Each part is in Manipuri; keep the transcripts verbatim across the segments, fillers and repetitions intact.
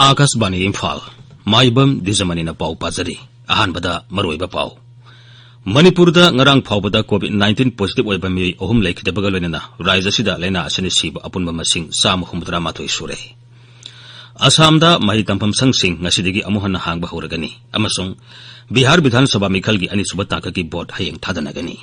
ꯑꯥꯀꯥꯁꯕꯥꯅꯤ ꯏꯝꯐꯥꯜ, ꯃꯥꯏꯕꯝ ꯗꯤꯖꯃꯅꯤꯅ ꯄꯥꯎ ꯄꯥꯖꯔꯤ꯫ ꯑꯍꯥꯟꯕꯗ ꯃꯔꯨꯑꯣꯏꯕ ꯄꯥꯎ꯫ ꯃꯅꯤꯄꯨꯔꯗ ꯉꯔꯥꯡ ꯐꯥꯎꯕꯗ COVID nineteen positive ꯑꯣꯏꯕ ꯃꯤꯑꯣꯏ ꯑꯍꯨꯝ ꯂꯩꯈꯤꯗꯕꯒ ꯂꯣꯏꯅꯅ ꯔꯥꯖ꯭ꯌ ꯑꯁꯤꯗ ꯂꯥꯏꯅꯥ ꯑꯁꯤꯅ ꯁꯤꯕ ꯑꯄꯨꯟꯕ ꯃꯁꯤꯡ ꯆꯥꯝꯃ ꯍꯨꯝꯐꯨꯇꯔꯥ ꯃꯥꯊꯣꯏ ꯁꯨꯔꯦ꯫ ꯑꯁꯥꯝꯗ ꯃꯍꯩ ꯇꯝꯐꯝ ꯁꯪꯁꯤꯡ ꯉꯁꯤꯗꯒꯤ ꯑꯃꯨꯛ ꯍꯟꯅ ꯍꯥꯡꯕ ꯍꯧꯔꯒꯅꯤ ꯑꯃꯁꯨꯡ ꯕꯤꯍꯥꯔ ꯕꯤꯙꯥꯟ ꯁꯚꯥ ꯃꯤꯈꯜꯒꯤ ꯑꯅꯤꯁꯨꯕ ꯇꯥꯡꯀꯛꯀꯤ ꯚꯣꯠ ꯍꯌꯦꯡ ꯊꯥꯗꯅꯒꯅꯤ꯫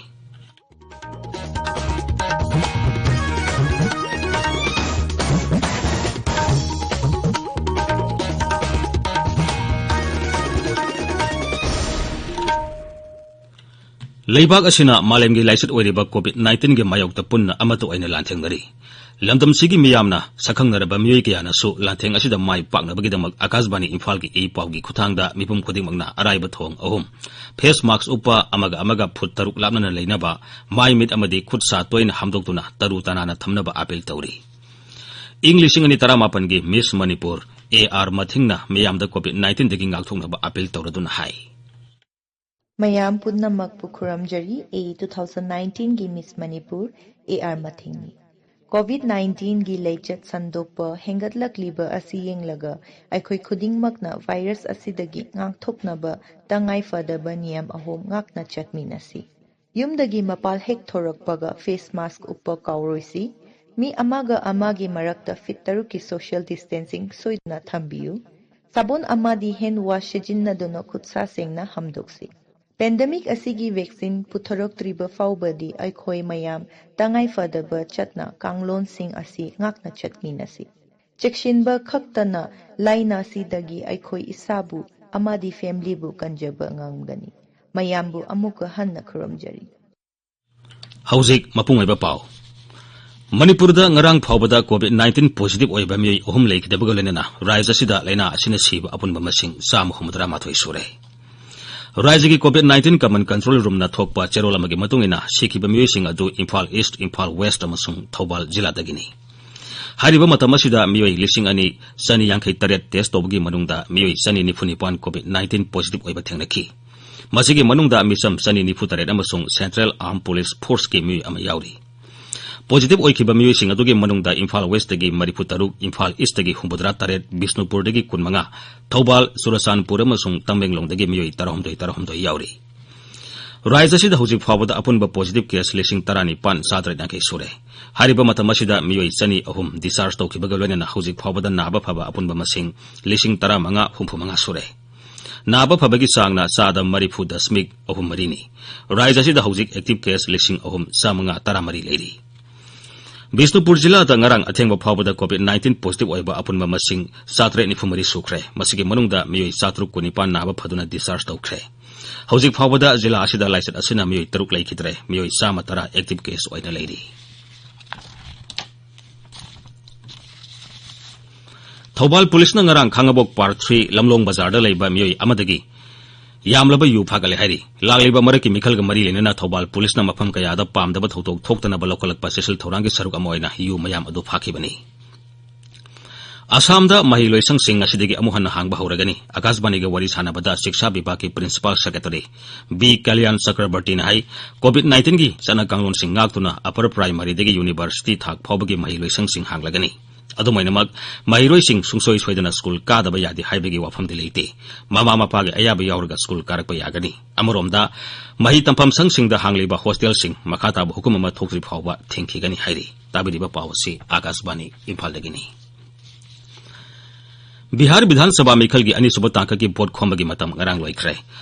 ꯂꯩꯕꯥꯛ ꯑꯁꯤꯅ ꯃꯥꯂꯦꯝꯒꯤ ꯂꯥꯏꯆꯠ ꯑꯣꯏꯔꯤꯕ COVID nineteenꯒꯤ ꯃꯥꯌꯣꯛꯇ ꯄꯨꯟꯅ ꯑꯃꯠꯇ ꯑꯣꯏꯅ ꯂꯥꯟꯊꯦꯡꯅꯔꯤ꯫ ꯂꯝꯗꯝꯁꯤꯒꯤ ꯃꯤꯌꯥꯝꯅ ꯁꯛꯈꯪꯅꯔꯕ ꯃꯤꯑꯣꯏ ꯀꯌꯥꯅꯁꯨ ꯂꯥꯟꯊꯦꯡ ꯑꯁꯤꯗ ꯃꯥꯏ ꯄꯥꯛꯅꯕꯒꯤꯗꯃꯛ ꯑꯥꯀꯥꯁꯕꯥꯅꯤ ꯏꯝꯐꯥꯜꯒꯤ ꯏ ꯄꯥꯎꯒꯤ ꯈꯨꯠꯊꯥꯡꯗ ꯃꯤꯄꯨꯝ ꯈꯨꯗꯤꯡꯃꯛꯅ ꯑꯔꯥꯏꯕ ꯊꯣꯡ ꯑꯍꯨꯝ, face mask ꯎꯞꯄ, ꯑꯃꯒ ꯑꯃꯒ ꯐꯨꯠ ꯇꯔꯨꯛ ꯂꯥꯞꯅꯅ ꯂꯩꯅꯕ, ꯃꯥꯏ ꯃꯤꯠ ꯑꯃꯗꯤ ꯈꯨꯠ ꯁꯥ ꯇꯣꯏꯅ ꯍꯥꯝꯗꯣꯛꯇꯨꯅ ꯇꯔꯨ ꯇꯅꯥꯟꯅ ꯊꯝꯅꯕ ꯑꯥꯄꯤꯜ ꯇꯧꯔꯤ꯫ ꯏꯪ ꯂꯤꯁꯤꯡ ꯑꯅꯤ ꯇꯔꯥꯃꯥꯄꯟꯒꯤ Miss Manipur A R ꯃꯊꯤꯡꯅ ꯃꯤꯌꯥꯝꯗ COVID nineteenꯗꯒꯤ ꯉꯥꯛꯊꯣꯛꯅꯕ ꯑꯥꯄꯤꯜ ꯇꯧꯔꯗꯨꯅ ꯍꯥꯏ꯫ ꯃꯌꯥꯝ ꯄꯨꯝꯅꯃꯛꯄꯨ ꯈꯨꯔꯨꯝꯖꯔꯤ꯫ ꯑꯩ two thousand nineteenꯒꯤ Miss Manipur A R ꯃꯊꯤꯡꯅꯤ꯫ COVID nineteenꯒꯤ ꯂꯩꯆꯠ ꯁꯟꯗꯣꯛꯄ ꯍꯦꯟꯒꯠꯂꯛꯂꯤꯕ ꯑꯁꯤ ꯌꯦꯡꯂꯒ ꯑꯩꯈꯣꯏ ꯈꯨꯗꯤꯡꯃꯛꯅ virus ꯑꯁꯤꯗꯒꯤ ꯉꯥꯛꯊꯣꯛꯅꯕ ꯇꯉꯥꯏ ꯐꯗꯕ ꯅꯤꯌꯝ ꯑꯍꯨꯝ ꯉꯥꯛꯅ ꯆꯠꯃꯤꯟꯅꯁꯤ꯫ ꯌꯨꯝꯗꯒꯤ ꯃꯄꯥꯜ ꯍꯦꯛ ꯊꯣꯔꯛꯄꯒ face mask ꯎꯞꯄ ꯀꯥꯎꯔꯣꯏꯁꯤ꯫ ꯃꯤ ꯑꯃꯒ ꯑꯃꯒꯤ ꯃꯔꯛꯇ feet ꯇꯔꯨꯛꯀꯤ social distancing ꯁꯣꯏꯗꯅ ꯊꯝꯕꯤꯌꯨ꯫ ꯁꯥꯕꯣꯟ ꯑꯃꯗꯤ hand wash ꯁꯤꯖꯤꯟꯅꯗꯨꯅ ꯈꯨꯠꯁꯥ ꯁꯦꯡꯅ ꯍꯥꯝꯗꯣꯛꯁꯤ꯫ Pandemic ꯑꯁꯤꯒꯤ vaccine ꯄꯨꯊꯣꯔꯛꯇ꯭ꯔꯤꯕ ꯐꯥꯎꯕꯗꯤ ꯑꯩꯈꯣꯏ ꯃꯌꯥꯝ ꯇꯉꯥꯏ ꯐꯗꯕ ꯆꯠꯅ ꯀꯥꯡꯂꯣꯟꯁꯤꯡ ꯑꯁꯤ ꯉꯥꯛꯅ ꯆꯠꯃꯤꯟꯅꯁꯤ꯫ ꯆꯦꯛꯁꯤꯟꯕ ꯈꯛꯇꯅ ꯂꯥꯏꯅꯥꯁꯤꯗꯒꯤ ꯑꯩꯈꯣꯏ ꯏꯁꯥꯕꯨ ꯑꯃꯗꯤ familyꯕꯨ ꯀꯟꯖꯕ ꯉꯝꯒꯅꯤ꯫ ꯃꯌꯥꯝꯕꯨ ꯑꯃꯨꯛꯀ ꯍꯟꯅ ꯈꯨꯔꯨꯝꯖꯔꯤ꯫ ꯍꯧꯖꯤꯛ ꯃꯄꯨꯡ ꯑꯣꯏꯕ ꯄꯥꯎ꯫ ꯃꯅꯤꯄꯨꯔꯗ ꯉꯔꯥꯡ ꯐꯥꯎꯕꯗ COVID nineteen positive ꯑꯣꯏꯕ ꯃꯤꯑꯣꯏ ꯑꯍꯨꯝ ꯂꯩꯈꯤꯗꯕꯒ ꯂꯣꯏꯅꯅ ꯔꯥꯖ꯭ꯌ ꯑꯁꯤꯗ ꯂꯥꯏꯅꯥ ꯑꯁꯤꯅ ꯁꯤꯕ ꯑꯄꯨꯟꯕ ꯃꯁꯤꯡ ꯆꯥꯝꯃ ꯍꯨꯝꯐꯨꯇꯔꯥ ꯃꯥꯊꯣꯏ ꯁꯨꯔꯦ꯫ ꯔꯥꯖ꯭ꯌꯒꯤ COVID nineteen command control roomꯅ ꯊꯣꯛꯄ ꯆꯦꯔꯣꯜ ꯑꯃꯒꯤ ꯃꯇꯨꯡ ꯏꯟꯅ, ꯁꯤꯈꯤꯕ ꯃꯤꯑꯣꯏꯁꯤꯡ ꯑꯗꯨ ꯏꯝꯐꯥꯜ East, ꯏꯝꯐꯥꯜ West ꯑꯃꯁꯨꯡ ꯊꯧꯕꯥꯜ ꯖꯤꯂꯥꯗꯒꯤꯅꯤ꯫ ꯍꯥꯏꯔꯤꯕ ꯃꯇꯝ ꯑꯁꯤꯗ ꯃꯤꯑꯣꯏ ꯂꯤꯁꯤꯡ ꯑꯅꯤ ꯆꯅꯤ ꯌꯥꯡꯈꯩ ꯇꯔꯦꯠ test ꯇꯧꯕꯒꯤ ꯃꯅꯨꯡꯗ ꯃꯤꯑꯣꯏ ꯆꯅꯤ ꯅꯤꯐꯨ ꯅꯤꯄꯥꯟ COVID nineteen positive ꯑꯣꯏꯕ ꯊꯦꯡꯅꯈꯤ꯫ ꯃꯁꯤꯒꯤ ꯃꯅꯨꯡꯗ ꯃꯤꯆꯝ ꯆꯅꯤ ꯅꯤꯐꯨ ꯇꯔꯦꯠ ꯑꯃꯁꯨꯡ Central Armed Police Forceꯀꯤ ꯃꯤꯑꯣꯏ ꯑꯃ ꯌꯥꯎꯔꯤ꯫ Positive ꯑꯣꯏꯈꯤꯕ ꯃꯤꯑꯣꯏꯁꯤꯡ ꯑꯗꯨꯒꯤ ꯃꯅꯨꯡꯗ ꯏꯝꯐꯥꯜ Westꯇꯒꯤ ꯃꯔꯤꯐꯨ ꯇꯔꯨꯛ, ꯏꯝꯐꯥꯜ Eastꯇꯒꯤ ꯍꯨꯝꯐꯨꯇꯔꯥ ꯇꯔꯦꯠ, ꯕꯤꯁꯅꯨꯄꯨꯔꯗꯒꯤ ꯀꯨꯟꯃꯉꯥ, ꯊꯧꯕꯥꯜ, ꯆꯨꯔꯆꯥꯟꯄꯨꯔ ꯑꯃꯁꯨꯡ ꯇꯃꯦꯡꯂꯣꯡꯗꯒꯤ ꯃꯤꯑꯣꯏ ꯇꯔꯥꯍꯨꯝꯗꯣꯏ ꯇꯔꯥꯍꯨꯝꯗꯣꯏ ꯌꯥꯎꯔꯤ꯫ ꯔꯥꯖ꯭ꯌ ꯑꯁꯤꯗ ꯍꯧꯖꯤꯛ ꯐꯥꯎꯕꯗ ꯑꯄꯨꯟꯕ positive case ꯂꯤꯁꯤꯡ ꯇꯔꯥꯅꯤꯄꯥꯟ ꯆꯥꯇꯔꯦꯠ ꯌꯥꯡꯈꯩ ꯁꯨꯔꯦ꯫ ꯍꯥꯏꯔꯤꯕ ꯃꯇꯝ ꯑꯁꯤꯗ ꯃꯤꯑꯣꯏ ꯆꯅꯤ ꯑꯍꯨꯝ discharge ꯇꯧꯈꯤꯕꯒ ꯂꯣꯏꯅꯅ ꯍꯧꯖꯤꯛ ꯐꯥꯎꯕꯗ ꯅꯥꯕ ꯐꯕ ꯑꯄꯨꯟꯕ ꯃꯁꯤꯡ ꯂꯤꯁꯤꯡ ꯇꯔꯥꯃꯉꯥ ꯍꯨꯝꯐꯨ ꯃꯉꯥ ꯁꯨꯔꯦ꯫ ꯅꯥꯕ ꯐꯕꯒꯤ ꯆꯥꯡꯅ ꯆꯥꯗ ꯃꯔꯤꯐꯨ ꯗꯁꯃꯤꯛ ꯑꯍꯨꯝ ꯃꯔꯤꯅꯤ꯫ ꯔꯥꯖ꯭ꯌ ꯑꯁꯤꯗ ꯍꯧꯖꯤꯛ active case ꯂꯤꯁꯤꯡ ꯑꯍꯨꯝ ꯆꯥꯃꯉꯥ ꯇꯔꯥꯃꯔꯤ ꯂꯩꯔꯤ꯫ ꯕꯤꯁꯅꯨꯄꯨꯔ ꯖꯤꯂꯥꯗ ꯉꯔꯥꯡ ꯑꯊꯦꯡꯕ ꯐꯥꯎꯕꯗ COVID nineteen positive ꯑꯣꯏꯕ ꯑꯄꯨꯟꯕ ꯃꯁꯤꯡ ꯆꯥꯇꯔꯦꯠ ꯅꯤꯐꯨ ꯃꯔꯤ ꯁꯨꯈ꯭ꯔꯦ꯫ ꯃꯁꯤꯒꯤ ꯃꯅꯨꯡꯗ ꯃꯤꯑꯣꯏ ꯆꯥꯇꯔꯨꯛ ꯀꯨꯟꯅꯤꯄꯥꯟ ꯅꯥꯕ ꯐꯗꯨꯅ discharge ꯇꯧꯈ꯭ꯔꯦ꯫ ꯍꯧꯖꯤꯛ ꯐꯥꯎꯕꯗ ꯖꯤꯂꯥ ꯑꯁꯤꯗ ꯂꯥꯏꯆꯠ ꯑꯁꯤꯅ ꯃꯤꯑꯣꯏ ꯇꯔꯨꯛ ꯂꯩꯈꯤꯗ꯭ꯔꯦ꯫ ꯃꯤꯑꯣꯏ ꯆꯥꯝꯃ ꯇꯔꯥ active case ꯑꯣꯏꯅ ꯂꯩꯔꯤ꯫ ꯊꯧꯕꯥꯜ ꯄꯨꯂꯤꯁꯅ ꯉꯔꯥꯡ ꯈꯥꯡꯉꯕꯣꯛ Part three ꯂꯝꯂꯣꯡ ꯕꯖꯥꯔꯗ ꯂꯩꯕ ꯃꯤꯑꯣꯏ ꯑꯃꯗꯒꯤ ꯌꯥꯝꯂꯕ ꯌꯨ ꯐꯥꯒꯠꯂꯦ ꯍꯥꯏꯔꯤ꯫ ꯂꯥꯛꯂꯤꯕ ꯃꯔꯛꯀꯤ ꯃꯤꯈꯜꯒ ꯃꯔꯤ ꯂꯩꯅꯅ ꯊꯧꯕꯥꯜ ꯄꯨꯂꯤꯁꯅ ꯃꯐꯝ ꯀꯌꯥꯗ ꯄꯥꯝꯗꯕ ꯊꯧꯗꯣꯛ ꯊꯣꯛꯇꯅꯕ ꯂꯧꯈꯠꯂꯛꯄ ꯆꯦꯛꯁꯤꯜ ꯊꯧꯔꯥꯡꯒꯤ ꯁꯔꯨꯛ ꯑꯃ ꯑꯣꯏꯅ ꯌꯨ ꯃꯌꯥꯝ ꯑꯗꯨ ꯐꯥꯈꯤꯕꯅꯤ꯫ ꯑꯁꯥꯝꯗ ꯃꯍꯩꯂꯣꯏꯁꯪꯁꯤꯡ ꯉꯁꯤꯗꯒꯤ ꯑꯃꯨꯛ ꯍꯟꯅ ꯍꯥꯡꯕ ꯍꯧꯔꯒꯅꯤ꯫ ꯑꯥꯀꯥꯁꯕꯥꯅꯤꯒ ꯋꯥꯔꯤ ꯁꯥꯟꯅꯕꯗ ꯁꯤꯛꯁꯥ ꯕꯤꯚꯥꯒꯀꯤ Principal Secretary ꯕꯤ ꯀꯂꯌꯥꯟ ꯆꯀ꯭ꯔꯕꯔꯇꯤꯅ ꯍꯥꯏ, COVID nineteenꯒꯤ ꯆꯠꯅ ꯀꯥꯡꯂꯣꯟꯁꯤꯡ ꯉꯥꯛꯇꯨꯅ upper primaryꯗꯒꯤ university ꯊꯥꯛ ꯐꯥꯎꯕꯒꯤ ꯃꯍꯩꯂꯣꯏꯁꯪꯁꯤꯡ ꯍꯥꯡꯂꯒꯅꯤ꯫ ꯑꯗꯨꯝ ꯑꯣꯏꯅꯃꯛ, ꯃꯍꯩꯔꯣꯏꯁꯤꯡ ꯁꯨꯡꯁꯣꯏ ꯁꯣꯏꯗꯅ ꯁ꯭ꯀꯨꯜ ꯀꯥꯗꯕ ꯌꯥꯗꯦ ꯍꯥꯏꯕꯒꯤ ꯋꯥꯐꯝꯗꯤ ꯂꯩꯇꯦ꯫ ꯃꯃꯥ ꯃꯄꯥꯒꯤ ꯑꯌꯥꯕ ꯌꯥꯎꯔꯒ ꯁ꯭ꯀꯨꯜ ꯀꯥꯔꯛꯄ ꯌꯥꯒꯅꯤ꯫ ꯑꯃꯔꯣꯝꯗ, ꯃꯍꯩ ꯇꯝꯐꯝ ꯁꯪꯁꯤꯡꯗ ꯍꯥꯡꯂꯤꯕ ꯍꯣꯁꯇꯦꯜꯁꯤꯡ ꯃꯈꯥ ꯇꯥꯕ ꯍꯨꯀꯨꯝ ꯑꯃ ꯊꯣꯛꯇ꯭ꯔꯤ ꯐꯥꯎꯕ ꯊꯤꯡꯈꯤꯒꯅꯤ ꯍꯥꯏꯔꯤ꯫ ꯇꯥꯕꯤꯔꯤꯕ ꯄꯥꯎ ꯑꯁꯤ ꯑꯥꯀꯥꯁꯕꯥꯅꯤ ꯏꯝꯐꯥꯜꯗꯒꯤꯅꯤ꯫ ꯕꯤꯍꯥꯔ ꯕꯤꯙꯥꯟ ꯁꯚꯥ ꯃꯤꯈꯜꯒꯤ ꯑꯅꯤꯁꯨꯕ ꯇꯥꯡꯀꯛꯀꯤ ꯚꯣꯠ ꯈꯣꯝꯕꯒꯤ ꯃꯇꯝ ꯉꯔꯥꯡ ꯂꯣꯏꯈ꯭ꯔꯦ꯫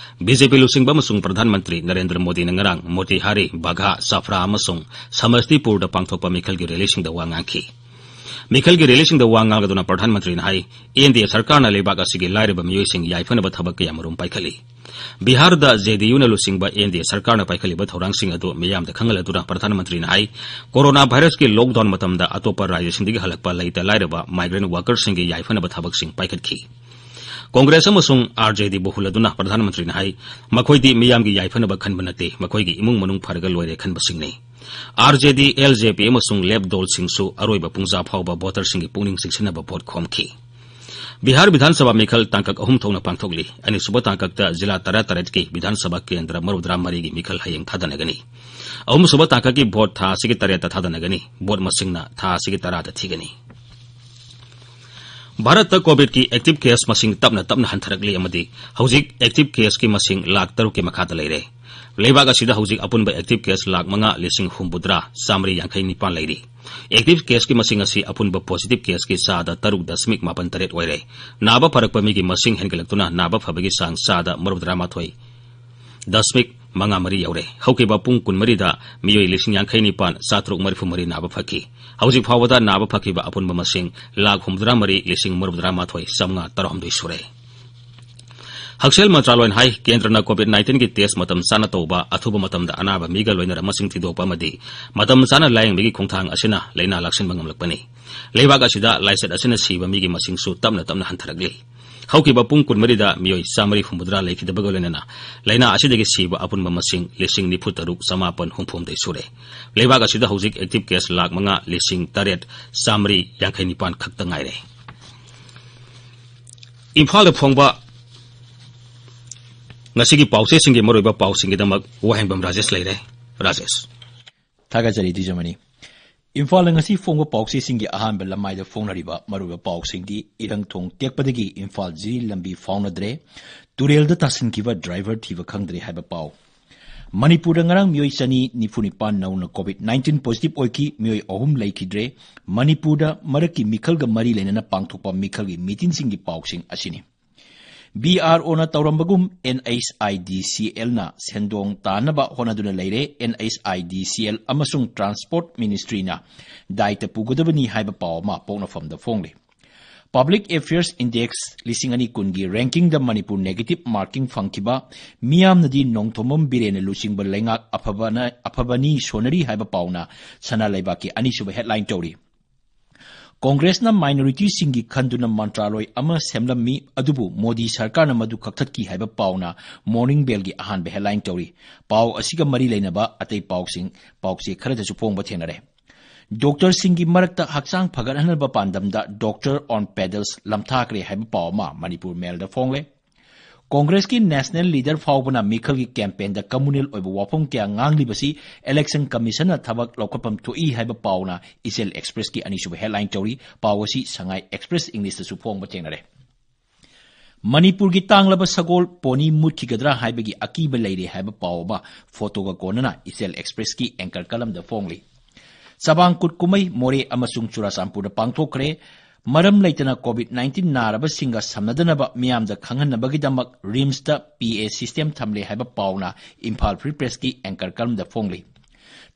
ꯕꯤꯖꯦꯄꯤ ꯂꯨꯆꯤꯡꯕ ꯑꯃꯁꯨꯡ ꯄ꯭ꯔꯙꯥꯟ ꯃꯟꯇ꯭ꯔꯤ ꯅꯔꯦꯟꯗ꯭ꯔ ꯃꯣꯗꯤꯅ ꯉꯔꯥꯡ ꯃꯣꯇꯤꯍꯥꯔꯤ, ꯕꯥꯘꯥ, ꯁꯥꯐ꯭ꯔꯥ ꯑꯃꯁꯨꯡ ꯁꯃꯁꯇꯤꯄꯨꯔꯗ ꯄꯥꯡꯊꯣꯛꯄ ꯃꯤꯈꯜꯒꯤ ꯔꯦꯂꯤꯁꯤꯡꯗ ꯋꯥ ꯉꯥꯡꯈꯤ꯫ ꯃꯤꯈꯜꯒꯤ ꯔꯦꯂꯤꯁꯤꯡꯗ ꯋꯥ ꯉꯥꯡꯂꯗꯨꯅ ꯄ꯭ꯔꯙꯥꯟ ꯃꯟꯇ꯭ꯔꯤꯅ ꯍꯥꯏ, ꯑꯦꯟ ꯗꯤ ꯑꯦ ꯁꯔꯀꯥꯔꯅ ꯂꯩꯕꯥꯛ ꯑꯁꯤꯒꯤ ꯂꯥꯏꯔꯕ ꯃꯤꯑꯣꯏꯁꯤꯡ ꯌꯥꯏꯐꯅꯕ ꯊꯕꯛ ꯀꯌꯥꯃꯔꯨꯝ ꯄꯥꯏꯈꯠꯂꯤ꯫ ꯕꯤꯍꯥꯔꯗ ꯖꯦ ꯗꯤ ꯌꯨꯅ ꯂꯨꯆꯤꯡꯕ ꯑꯦꯟ ꯗꯤ ꯑꯦ ꯁꯔꯀꯥꯔꯅ ꯄꯥꯏꯈꯠꯂꯤꯕ ꯊꯧꯔꯥꯡꯁꯤꯡ ꯑꯗꯨ ꯃꯤꯌꯥꯝꯗ ꯈꯪꯍꯜꯂꯗꯨꯅ ꯄ꯭ꯔꯙꯥꯟ ꯃꯟꯇ꯭ꯔꯤꯅ ꯍꯥꯏ, ꯀꯣꯔꯣꯅꯥ ꯚꯥꯏꯔꯁꯀꯤ ꯂꯣꯛꯗꯥꯎꯟ ꯃꯇꯝꯗ ꯑꯇꯣꯞꯄ ꯔꯥꯖ꯭ꯌꯁꯤꯡꯗꯒꯤ ꯍꯜꯂꯛꯄ ꯂꯩꯇ ꯂꯥꯏꯔꯕ migrant workerꯁꯤꯡꯒꯤ ꯌꯥꯏꯐꯅꯕ ꯊꯕꯛꯁꯤꯡ ꯄꯥꯏꯈꯠꯈꯤ꯫ ꯀꯣꯡꯒ꯭ꯔꯦꯁ ꯑꯃꯁꯨꯡ ꯑꯥꯔ ꯖꯦ ꯗꯤꯕꯨ ꯍꯨꯜꯂꯗꯨꯅ ꯄ꯭ꯔꯙꯥꯟ ꯃꯟꯇ꯭ꯔꯤꯅ ꯍꯥꯏ, ꯃꯈꯣꯏꯗꯤ ꯃꯤꯌꯥꯝꯒꯤ ꯌꯥꯏꯐꯅꯕ ꯈꯟꯕ ꯅꯠꯇꯦ, ꯃꯈꯣꯏꯒꯤ ꯏꯃꯨꯡ ꯃꯅꯨꯡ ꯐꯔꯒ ꯂꯣꯏꯔꯦ ꯈꯟꯕꯁꯤꯡꯅꯤ꯫ ꯑꯥꯔ ꯖꯦ ꯗꯤ, ꯑꯦꯜ ꯖꯦ ꯄꯤ ꯑꯃꯁꯨꯡ ꯂꯦꯐ ꯗꯣꯜꯁꯤꯡꯁꯨ ꯑꯔꯣꯏꯕ ꯄꯨꯡꯖꯥ ꯐꯥꯎꯕ ꯚꯣꯇꯔꯁꯤꯡꯒꯤ ꯄꯨꯛꯅꯤꯡ ꯆꯤꯡꯁꯤꯟꯅꯕ ꯚꯣꯠ ꯈꯣꯝꯈꯤ꯫ ꯕꯤꯍꯥꯔ ꯕꯤꯙꯥꯟ ꯁꯚꯥ ꯃꯤꯈꯜ ꯇꯥꯡꯀꯛ ꯑꯍꯨꯝ ꯊꯣꯛꯅ ꯄꯥꯡꯊꯣꯛꯂꯤ꯫ ꯑꯅꯤꯁꯨꯕ ꯇꯥꯡꯀꯛꯇ ꯖꯤꯂꯥ ꯇꯔꯥꯇꯔꯦꯠꯀꯤ ꯕꯤꯙꯥꯟ ꯁꯚꯥ ꯀꯦꯟꯗ꯭ꯔ ꯃꯧꯗ꯭ꯔꯥ ꯃꯔꯤꯒꯤ ꯃꯤꯈꯜ ꯍꯌꯦꯡ ꯊꯥꯗꯅꯒꯅꯤ꯫ ꯑꯍꯨꯝꯁꯨꯕ ꯇꯥꯡꯀꯛꯀꯤ ꯚꯣꯠ ꯊꯥ ꯑꯁꯤꯒꯤ ꯇꯔꯦꯠꯇ ꯊꯥꯗꯅꯒꯅꯤ꯫ ꯚꯣꯠ ꯃꯁꯤꯡꯅ ꯊꯥ ꯑꯁꯤꯒꯤ ꯇꯔꯥꯗ ꯊꯤꯒꯅꯤ꯫ ꯚꯥꯔꯠꯇ ꯀꯣꯚꯤꯗꯀꯤ ꯑꯦꯛꯇꯤꯚ ꯀꯦꯁ ꯃꯁꯤꯡ ꯇꯞꯅ ꯇꯞꯅ ꯍꯟꯊꯔꯛꯂꯤ ꯑꯃꯗꯤ ꯍꯧꯖꯤꯛ ꯑꯦꯛꯇꯤꯚ ꯀꯦꯁꯀꯤ ꯃꯁꯤꯡ ꯂꯥꯈ ꯇꯔꯨꯛꯀꯤ ꯃꯈꯥꯗ ꯂꯩꯔꯦ꯫ ꯂꯩꯕꯥꯛ ꯑꯁꯤꯗ ꯍꯧꯖꯤꯛ ꯑꯄꯨꯟꯕ ꯑꯦꯛꯇꯤꯚ ꯀꯦꯁ ꯂꯥꯈ ꯃꯉꯥ ꯂꯤꯁꯤꯡ ꯍꯨꯝꯐꯨꯇꯔꯥ ꯆꯥꯃꯔꯤ ꯌꯥꯡꯈꯩ ꯅꯤꯄꯥꯟ ꯂꯩꯔꯤ꯫ ꯑꯦꯛꯇꯤꯚ ꯀꯦꯁꯀꯤ ꯃꯁꯤꯡ ꯑꯁꯤ ꯑꯄꯨꯟꯕ ꯄꯣꯖꯤꯇꯤꯚ ꯀꯦꯁꯀꯤ ꯆꯥꯗ ꯇꯔꯨꯛ ꯗꯁꯃꯤꯛ ꯃꯥꯄꯟ ꯇꯔꯦꯠ ꯑꯣꯏꯔꯦ꯫ ꯅꯥꯕ ꯐꯔꯛꯄ ꯃꯤꯒꯤ ꯃꯁꯤꯡ ꯍꯦꯟꯒꯠꯂꯛꯇꯨꯅ ꯅꯥꯕ ꯐꯕꯒꯤ ꯆꯥꯡ ꯆꯥꯗ ꯃꯔꯤꯐꯨꯇꯔꯥꯃꯥꯊꯣꯏ ꯗꯁꯃꯤꯛ ꯃꯉꯥ ꯃꯔꯤ ꯌꯧꯔꯦ꯫ ꯍꯧꯈꯤꯕ ꯄꯨꯡ ꯀꯨꯟꯃꯔꯤꯗ ꯃꯤꯑꯣꯏ ꯂꯤꯁꯤꯡ ꯌꯥꯡꯈꯩ ꯅꯤꯄꯥꯟ ꯆꯥꯇ꯭ꯔꯨꯛ ꯃꯔꯤꯐꯨ ꯃꯔꯤ ꯅꯥꯕ ꯐꯈꯤ꯫ ꯍꯧꯖꯤꯛ ꯐꯥꯎꯕꯗ ꯅꯥꯕ ꯐꯈꯤꯕ ꯑꯄꯨꯟꯕ ꯃꯁꯤꯡ ꯂꯥꯈ ꯍꯨꯝꯐꯨꯇꯔꯥ ꯃꯔꯤ ꯂꯤꯁꯤꯡ ꯃꯔꯤꯐꯨꯇꯔꯥ ꯃꯥꯊꯣꯏ ꯆꯥꯃꯉꯥ ꯇꯔꯥꯍꯨꯝꯗꯣꯏ ꯁꯨꯔꯦ꯫ ꯍꯛꯁꯦꯜ ꯃꯟꯇ꯭ꯔꯥꯂꯣꯏꯅ ꯍꯥꯏ, ꯀꯦꯟꯗ꯭ꯔꯅ ꯀꯣꯚꯤꯗ ꯅꯥꯏꯟꯇꯤꯟꯒꯤ ꯇꯦꯁ ꯃꯇꯝ ꯆꯥꯅ ꯇꯧꯕ, ꯑꯊꯨꯕ ꯃꯇꯝꯗ ꯑꯅꯥꯕ ꯃꯤꯒ ꯂꯣꯏꯅꯔ ꯃꯁꯤꯡ ꯊꯤꯗꯣꯛꯄ ꯑꯃꯗꯤ ꯃꯇꯝ ꯆꯥꯅ ꯂꯥꯌꯦꯡꯕꯒꯤ ꯈꯣꯡꯊꯥꯡ ꯑꯁꯤꯅ ꯂꯥꯏꯅꯥ ꯂꯥꯛꯁꯤꯟꯕ ꯉꯝꯂꯛꯄꯅꯤ꯫ ꯂꯩꯕꯥꯛ ꯑꯁꯤꯗ ꯂꯥꯏꯆꯠ ꯑꯁꯤꯅ ꯁꯤꯕ ꯃꯤꯒꯤ ꯃꯁꯤꯡꯁꯨ ꯇꯞꯅ ꯇꯞꯅ ꯍꯟꯊꯔꯛꯂꯤ꯫ ꯍꯧꯈꯤꯕ ꯄꯨꯡ ꯀꯨꯟꯃꯔꯤꯗ ꯃꯤꯑꯣꯏ ꯆꯥꯃꯔꯤ ꯍꯨꯝꯐꯨꯇꯔꯥ ꯂꯩꯈꯤꯗꯕꯒ ꯂꯣꯏꯅꯅ ꯂꯥꯏꯅꯥ ꯑꯁꯤꯗꯒꯤ ꯁꯤꯕ ꯑꯄꯨꯟꯕ ꯃꯁꯤꯡ ꯂꯤꯁꯤꯡ ꯅꯤꯐꯨ ꯇꯔꯨꯛ ꯆꯃꯥꯄꯟ ꯍꯨꯝꯐꯨ ꯍꯨꯝꯗꯣꯏ ꯁꯨꯔꯦ꯫ ꯂꯩꯕꯥꯛ ꯑꯁꯤꯗ ꯍꯧꯖꯤꯛ ꯑꯦꯛꯇꯤꯚ ꯀꯦꯁ ꯂꯥꯈ ꯃꯉꯥ ꯂꯤꯁꯤꯡ ꯇꯔꯦꯠ ꯆꯥꯃꯔꯤ ꯌꯥꯡꯈꯩ ꯅꯤꯄꯥꯟ ꯈꯛꯇ ꯉꯥꯏꯔꯦ꯫ ꯏꯝꯐꯥꯜꯗ ꯐꯣꯡꯕ ꯉꯁꯤꯒꯤ ꯄꯥꯎꯆꯦꯁꯤꯡꯒꯤ ꯃꯔꯨꯑꯣꯏꯕ ꯄꯥꯎꯁꯤꯡꯒꯤꯗꯃꯛ ꯋꯥꯍꯦꯡꯕꯝ ꯔꯥꯖꯦꯁ ꯂꯩꯔꯦ꯫ ꯔꯥꯖꯦꯁ꯫ ꯊꯥꯒꯠꯆꯔꯤ, ꯗꯤꯖꯃꯅꯤ꯫ ꯏꯝꯐꯥꯜꯗ ꯉꯁꯤ ꯐꯣꯡꯕ ꯄꯥꯎꯆꯦꯁꯤꯡꯒꯤ ꯑꯍꯥꯟꯕ ꯂꯃꯥꯏꯗ ꯐꯣꯡꯅꯔꯤꯕ ꯃꯔꯨꯑꯣꯏꯕ ꯄꯥꯎꯁꯤꯡꯗꯤ: ꯏꯔꯪꯊꯣꯡ ꯇꯦꯛꯄꯗꯒꯤ ꯏꯝꯐꯥꯜ ꯖꯤꯔꯤ ꯂꯝꯕꯤ ꯐꯥꯎꯅꯗ꯭ꯔꯦ, ꯇꯨꯔꯦꯜꯗ ꯇꯥꯁꯤꯟꯈꯤꯕ ꯗ꯭ꯔꯥꯏꯚꯔ ꯊꯤꯕ ꯈꯪꯗ꯭ꯔꯦ ꯍꯥꯏꯕ ꯄꯥꯎ꯫ ꯃꯅꯤꯄꯨꯔꯗ ꯉꯔꯥꯡ ꯃꯤꯑꯣꯏ ꯆꯅꯤ ꯅꯤꯐꯨ ꯅꯤꯄꯥꯟ ꯅꯧꯅ ꯀꯣꯚꯤꯗ ꯅꯥꯏꯟꯇꯤꯟ ꯄꯣꯖꯤꯇꯤꯚ ꯑꯣꯏꯈꯤ, ꯃꯤꯑꯣꯏ ꯑꯍꯨꯝ ꯂꯩꯈꯤꯗ꯭ꯔꯦ꯫ ꯃꯅꯤꯄꯨꯔꯗ ꯃꯔꯛꯀꯤ ꯃꯤꯈꯜꯒ ꯃꯔꯤ ꯂꯩꯅꯅ ꯄꯥꯡꯊꯣꯛꯄ ꯃꯤꯈꯜꯒꯤ ꯃꯤꯇꯤꯟꯁꯤꯡꯒꯤ ꯄꯥꯎꯁꯤꯡ ꯑꯁꯤꯅꯤ꯫ ꯕꯤ ꯑꯥꯔ ꯑꯣꯅ ꯇꯧꯔꯝꯕꯒꯨꯝ, N H I D C ꯑꯦꯜꯅ ꯁꯦꯟꯗꯣꯡ ꯇꯥꯅꯕ ꯍꯣꯠꯅꯗꯨꯅ ꯂꯩꯔꯦ꯫ And H I D C L ꯑꯃꯁꯨꯡ ꯇ꯭ꯔꯥꯟꯁꯄꯣꯔꯠ ꯃꯤꯅꯤꯁꯇ꯭ꯔꯤꯅ ꯗꯥꯏꯇ ꯄꯨꯒꯗꯕꯅꯤ ꯍꯥꯏꯕ ꯄꯥꯎ ꯑꯃ ꯄꯣꯛꯅꯐꯝꯗ ꯐꯣꯡꯂꯤ꯫ ꯄꯕ꯭ꯂꯤꯛ ꯑꯦꯐꯤꯌꯔꯁ ꯏꯟꯗꯦꯛꯁ ꯂꯤꯁꯤꯡ ꯑꯅꯤ ꯀꯨꯟꯒꯤ ꯔꯦꯡꯀꯤꯡꯗ ꯃꯅꯤꯄꯨꯔ ꯅꯦꯒꯦꯇꯤꯚ ꯃꯥꯔꯀꯤꯡ ꯐꯪꯈꯤꯕ, ꯃꯤꯌꯥꯝꯅꯗꯤ ꯅꯣꯡꯊꯣꯝꯕꯝ ꯕꯤꯔꯦꯟꯅ ꯂꯨꯆꯤꯡꯕ ꯂꯩꯉꯥꯛ ꯑꯐꯕꯅ, ꯑꯐꯕꯅꯤ ꯁꯣꯟꯅꯔꯤ ꯍꯥꯏꯕ ꯄꯥꯎꯅ ꯁꯅꯥ ꯂꯩꯕꯥꯛꯀꯤ ꯑꯅꯤꯁꯨꯕ ꯍꯦꯗꯂꯥꯏꯟ ꯇꯧꯔꯤ꯫ ꯀꯣꯡꯒ꯭ꯔꯦꯁꯅ ꯃꯥꯏꯅꯣꯔꯤꯇꯤꯁꯤꯡꯒꯤ ꯈꯟꯗꯨꯅ ꯃꯟꯇ꯭ꯔꯥꯂꯣꯏ ꯑꯃ ꯁꯦꯝꯂꯝꯃꯤ, ꯑꯗꯨꯕꯨ ꯃꯣꯗꯤ ꯁꯔꯀꯥꯔꯅ ꯃꯗꯨ ꯀꯛꯊꯠꯈꯤ ꯍꯥꯏꯕ ꯄꯥꯎꯅ ꯃꯣꯔꯅꯤꯡ ꯕꯦꯜꯒꯤ ꯑꯍꯥꯟꯕ ꯍꯦꯗꯂꯥꯏꯟ ꯇꯧꯔꯤ꯫ ꯄꯥꯎ ꯑꯁꯤꯒ ꯃꯔꯤ ꯂꯩꯅꯕ ꯑꯇꯩ ꯄꯥꯎꯁꯤꯡ ꯄꯥꯎꯆꯦ ꯈꯔꯗꯁꯨ ꯐꯣꯡꯕ ꯊꯦꯡꯅꯔꯦ꯫ ꯗꯣꯛꯇꯔꯁꯤꯡꯒꯤ ꯃꯔꯛꯇ ꯍꯛꯆꯥꯡ ꯐꯒꯠꯍꯟꯅꯕ ꯄꯥꯟꯗꯝꯗ Doctor on Pedals ꯂꯝꯊꯥꯈ꯭ꯔꯦ ꯍꯥꯏꯕ ꯄꯥꯎ ꯑꯃ ꯃꯅꯤꯄꯨꯔ ꯃꯦꯜꯗ ꯐꯣꯡꯂꯦ꯫ ꯀꯣꯡꯒ꯭ꯔꯦꯁꯀꯤ ꯅꯦꯁꯅꯦꯜ ꯂꯤꯗꯔ ꯐꯥꯎꯕꯅ ꯃꯤꯈꯜꯒꯤ ꯀꯦꯝꯄꯦꯟꯗ ꯀꯝꯃꯨꯅꯦꯜ ꯑꯣꯏꯕ ꯋꯥꯐꯝ ꯀꯌꯥ ꯉꯥꯡꯂꯤꯕꯁꯤ ꯏꯂꯦꯛꯁꯟ ꯀꯃꯤꯁꯟꯅ ꯊꯕꯛ ꯂꯧꯈꯠꯐꯝ ꯊꯣꯛꯏ ꯍꯥꯏꯕ ꯄꯥꯎꯅ ꯏꯆꯦꯜ ꯑꯦꯛꯁꯄ꯭ꯔꯦꯁꯀꯤ ꯑꯅꯤꯁꯨꯕ ꯍꯦꯗꯂꯥꯏꯟ ꯇꯧꯔꯤ꯫ ꯄꯥꯎ ꯑꯁꯤ ꯁꯉꯥꯏ ꯑꯦꯛꯁꯄ꯭ꯔꯦꯁ ꯏꯪꯂꯤꯁꯇꯁꯨ ꯐꯣꯡꯕ ꯊꯦꯡꯅꯔꯦ꯫ ꯃꯅꯤꯄꯨꯔꯒꯤ ꯇꯥꯡꯂꯕ ꯁꯒꯣꯜ ꯄꯣꯅꯤ ꯃꯨꯠꯈꯤꯒꯗ꯭ꯔꯥ ꯍꯥꯏꯕꯒꯤ ꯑꯀꯤꯕ ꯂꯩꯔꯦ ꯍꯥꯏꯕ ꯄꯥꯎ ꯑꯃ ꯐꯣꯇꯣꯒ ꯀꯣꯟꯅꯅ ꯏꯆꯦꯜ ꯑꯦꯛꯁꯄ꯭ꯔꯦꯁꯀꯤ ꯑꯦꯡꯀꯔ ꯀꯂꯝꯗ ꯐꯣꯡꯂꯤ꯫ ꯆꯕꯥꯡ ꯀꯨꯠ ꯀꯨꯝꯍꯩ ꯃꯣꯔꯦ ꯑꯃꯁꯨꯡ ꯆꯨꯔꯥꯆꯥꯟꯄꯨꯔꯗ ꯄꯥꯡꯊꯣꯛꯈ꯭ꯔꯦ꯫ ꯃꯔꯝ ꯂꯩꯇꯅ ꯀꯣꯚꯤꯗ ꯅꯥꯏꯟꯇꯤꯟ ꯅꯥꯔꯕꯁꯤꯡꯒ ꯁꯝꯅꯗꯅꯕ ꯃꯤꯌꯥꯝꯗ ꯈꯪꯍꯟꯅꯕꯒꯤꯗꯃꯛ ꯔꯤꯝꯁꯇ ꯄꯤ ꯑꯦ ꯁꯤꯁꯇꯦꯝ ꯊꯝꯂꯦ ꯍꯥꯏꯕ ꯄꯥꯎꯅ ꯏꯝꯐꯥꯜ ꯐ꯭ꯔꯤ ꯄ꯭ꯔꯦꯁꯀꯤ ꯑꯦꯡꯀꯔ ꯀꯂꯝꯗ ꯐꯣꯡꯂꯤ꯫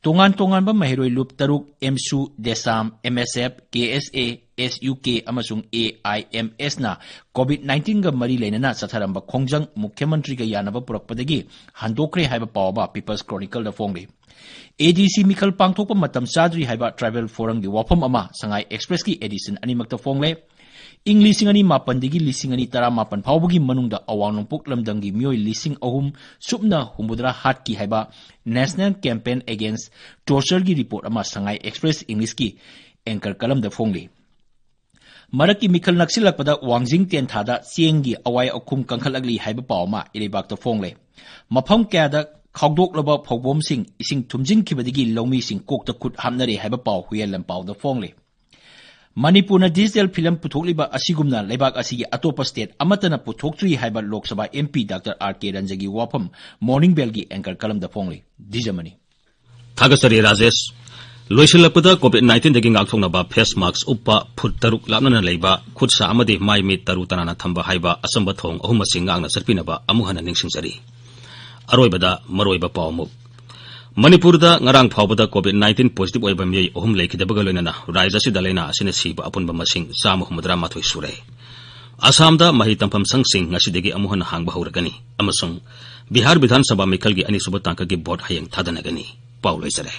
ꯇꯣꯉꯥꯟ ꯇꯣꯉꯥꯟꯕ ꯃꯍꯩꯔꯣꯏ ꯂꯨꯞ ꯇꯔꯨꯛ, ꯑꯦꯝꯁꯨ, ꯗꯦꯁꯥꯝ, ꯑꯦꯝ ꯑꯦꯁ ꯑꯦꯐ, ꯀꯦ ꯑꯦꯁ ꯑꯦ, ꯑꯦꯁ ꯌꯨ ꯀꯦ ꯑꯃꯁꯨꯡ ꯑꯦ ꯑꯥꯏ ꯑꯦꯝ ꯑꯦꯁꯅ ꯀꯣꯚꯤꯗ ꯅꯥꯏꯟꯇꯤꯟꯒ ꯃꯔꯤ ꯂꯩꯅꯅ ꯆꯠꯊꯔꯝꯕ ꯈꯣꯡꯖꯪ ꯃꯨꯈ꯭ꯌ ꯃꯟꯇ꯭ꯔꯤꯒ ꯌꯥꯅꯕ ꯄꯨꯔꯛꯄꯗꯒꯤ ꯍꯟꯗꯣꯛꯈ꯭ꯔꯦ ꯍꯥꯏꯕ ꯄꯥꯎ ꯑꯃ ꯄꯤꯄꯜꯁ ꯀ꯭ꯔꯣꯅꯤꯀꯜꯗ ꯐꯣꯡꯂꯤ꯫ ꯑꯦ ꯗꯤ ꯁꯤ ꯃꯤꯈꯜ ꯄꯥꯡꯊꯣꯛꯄ ꯃꯇꯝ ꯆꯥꯗ꯭ꯔꯤ ꯍꯥꯏꯕ ꯇ꯭ꯔꯥꯏꯕꯦꯜ ꯐꯣꯔꯝꯒꯤ ꯋꯥꯐꯝ ꯑꯃ ꯁꯉꯥꯏ ꯑꯦꯛꯁꯄ꯭ꯔꯦꯁꯀꯤ ꯑꯦꯗꯤꯁꯟ ꯑꯅꯤꯃꯛꯇ ꯐꯣꯡꯂꯦ꯫ ꯏꯪ ꯂꯤꯁꯤꯡ ꯑꯅꯤ ꯃꯥꯄꯟꯗꯒꯤ ꯂꯤꯁꯤꯡ ꯑꯅꯤ ꯇꯔꯥꯃꯥꯄꯟ ꯐꯥꯎꯕꯒꯤ ꯃꯅꯨꯡꯗ ꯑꯋꯥꯡ ꯅꯣꯡꯄꯣꯛ ꯂꯝꯗꯝꯒꯤ ꯃꯤꯑꯣꯏ ꯂꯤꯁꯤꯡ ꯑꯍꯨꯝ ꯁꯨꯞꯅ ꯍꯨꯝꯐꯨꯇꯔꯥ ꯍꯥꯠꯈꯤ ꯍꯥꯏꯕ National Campaign Against Tortureꯒꯤ ꯔꯤꯄꯣꯔꯠ ꯑꯃ ꯁꯉꯥꯏ ꯑꯦꯛꯁꯄ꯭ꯔꯦꯁ ꯏꯪꯂꯤꯁꯀꯤ ꯑꯦꯡꯀꯔ ꯀꯂꯝꯗ ꯐꯣꯡꯂꯤ꯫ ꯃꯔꯛꯀꯤ ꯃꯤꯈꯜ ꯅꯛꯁꯤꯜꯂꯛꯄꯗ ꯋꯥꯡꯖꯤꯡ ꯇꯦꯟꯊꯥꯗ ꯆꯦꯡꯒꯤ ꯑꯋꯥꯏ ꯑꯈꯨꯝ ꯀꯟꯈꯠꯂꯛꯂꯤ ꯍꯥꯏꯕ ꯄꯥꯎ ꯑꯃ ꯏꯔꯩꯕꯥꯛꯇ ꯐꯣꯡꯂꯦ꯫ ꯃꯐꯝ ꯀꯌꯥꯗ ꯈꯥꯎꯗꯣꯛꯂꯕ ꯐꯧꯕꯣꯝꯁꯤꯡ ꯏꯁꯤꯡ ꯊꯨꯝꯖꯤꯟꯈꯤꯕꯗꯒꯤ ꯂꯧꯃꯤꯁꯤꯡ ꯀꯣꯛꯇ ꯈꯨꯠ ꯍꯥꯞꯅꯔꯦ ꯍꯥꯏꯕ ꯄꯥꯎ ꯍꯨꯏꯌꯦꯟ ꯂꯝꯄꯥꯎꯗ ꯐꯣꯡꯂꯤ꯫ ꯃꯅꯤꯄꯨꯔꯅ ꯗꯤꯖꯤꯇꯦꯜ ꯐꯤꯂꯝ ꯄꯨꯊꯣꯛꯂꯤꯕ ꯑꯁꯤꯒꯨꯝꯅ ꯂꯩꯕꯥꯛ ꯑꯁꯤꯒꯤ ꯑꯇꯣꯞꯄ ꯁ꯭ꯇꯦꯠ ꯑꯃꯠꯇꯅ ꯄꯨꯊꯣꯛꯇ꯭ꯔꯤ ꯍꯥꯏꯕ Lok Sabha M P doctor R ꯀꯦ ꯔꯟꯖꯟꯒꯤ ꯋꯥꯐꯝ ꯃꯣꯔꯅꯤꯡ ꯕꯦꯜꯒꯤ ꯑꯦꯡꯀꯔ ꯀꯂꯝꯗ ꯐꯣꯡꯂꯤ꯫ ꯗꯤꯖꯃꯅꯤ꯫ ꯊꯥꯒꯠꯆꯔꯤ ꯔꯥꯖꯦꯁ꯫ ꯂꯣꯏꯁꯤꯜꯂꯛꯄꯗ ꯀꯣꯚꯤꯗ ꯅꯥꯏꯟꯇꯤꯟꯗꯒꯤ ꯉꯥꯛꯊꯣꯛꯅꯕ ꯐꯦꯁ ꯃꯥꯛꯁ ꯎꯞꯄ, ꯐꯨꯠ ꯇꯔꯨꯛ ꯂꯥꯞꯅꯅ ꯂꯩꯕ, ꯈꯨꯠ ꯁꯥ ꯑꯃꯗꯤ ꯃꯥꯏ ꯃꯤꯠ ꯇꯔꯨ ꯇꯅꯥꯟꯅ ꯊꯝꯕ ꯍꯥꯏꯕ ꯑꯆꯝꯕ ꯊꯧꯑꯣꯡ ꯑꯍꯨꯝ ꯑꯁꯤ ꯉꯥꯛꯅ ꯆꯠꯄꯤꯅꯕ ꯑꯃꯨꯛ ꯍꯟꯅ ꯅꯤꯡꯁꯤꯡꯖꯔꯤ꯫ ꯑꯔꯣꯏꯕꯗ ꯃꯔꯨꯑꯣꯏꯕ ꯄꯥꯎ ꯑꯃꯨꯛ꯫ ꯃꯅꯤꯄꯨꯔꯗ ꯉꯔꯥꯡ ꯐꯥꯎꯕꯗ ꯀꯣꯚꯤꯗ ꯅꯥꯏꯟꯇꯤꯟ ꯄꯣꯖꯤꯇꯤꯚ ꯑꯣꯏꯕ ꯃꯤꯑꯣꯏ ꯑꯍꯨꯝ ꯂꯩꯈꯤꯗꯕꯒ ꯂꯣꯏꯅꯅ ꯔꯥꯖ꯭ꯌ ꯑꯁꯤꯗ ꯂꯥꯏꯅꯥ ꯑꯁꯤꯅ ꯁꯤꯕ ꯑꯄꯨꯟꯕ ꯃꯁꯤꯡ ꯆꯥꯝꯃ ꯍꯨꯝꯐꯨꯇꯔꯥ ꯃꯥꯊꯣꯏ ꯁꯨꯔꯦ꯫ ꯑꯁꯥꯝꯗ ꯃꯍꯩ ꯇꯝꯐꯝ ꯁꯪꯁꯤꯡ ꯉꯁꯤꯗꯒꯤ ꯑꯃꯨꯛ ꯍꯟꯅ ꯍꯥꯡꯕ ꯍꯧꯔꯒꯅꯤ ꯑꯃꯁꯨꯡ ꯕꯤꯍꯥꯔ ꯕꯤꯙꯥꯟ ꯁꯚꯥ ꯃꯤꯈꯜꯒꯤ ꯑꯅꯤꯁꯨꯕ ꯇꯥꯡꯀꯛꯀꯤ ꯚꯣꯠ ꯍꯌꯦꯡ ꯊꯥꯗꯅꯒꯅꯤ꯫ ꯄꯥꯎ ꯂꯣꯏꯖꯔꯦ꯫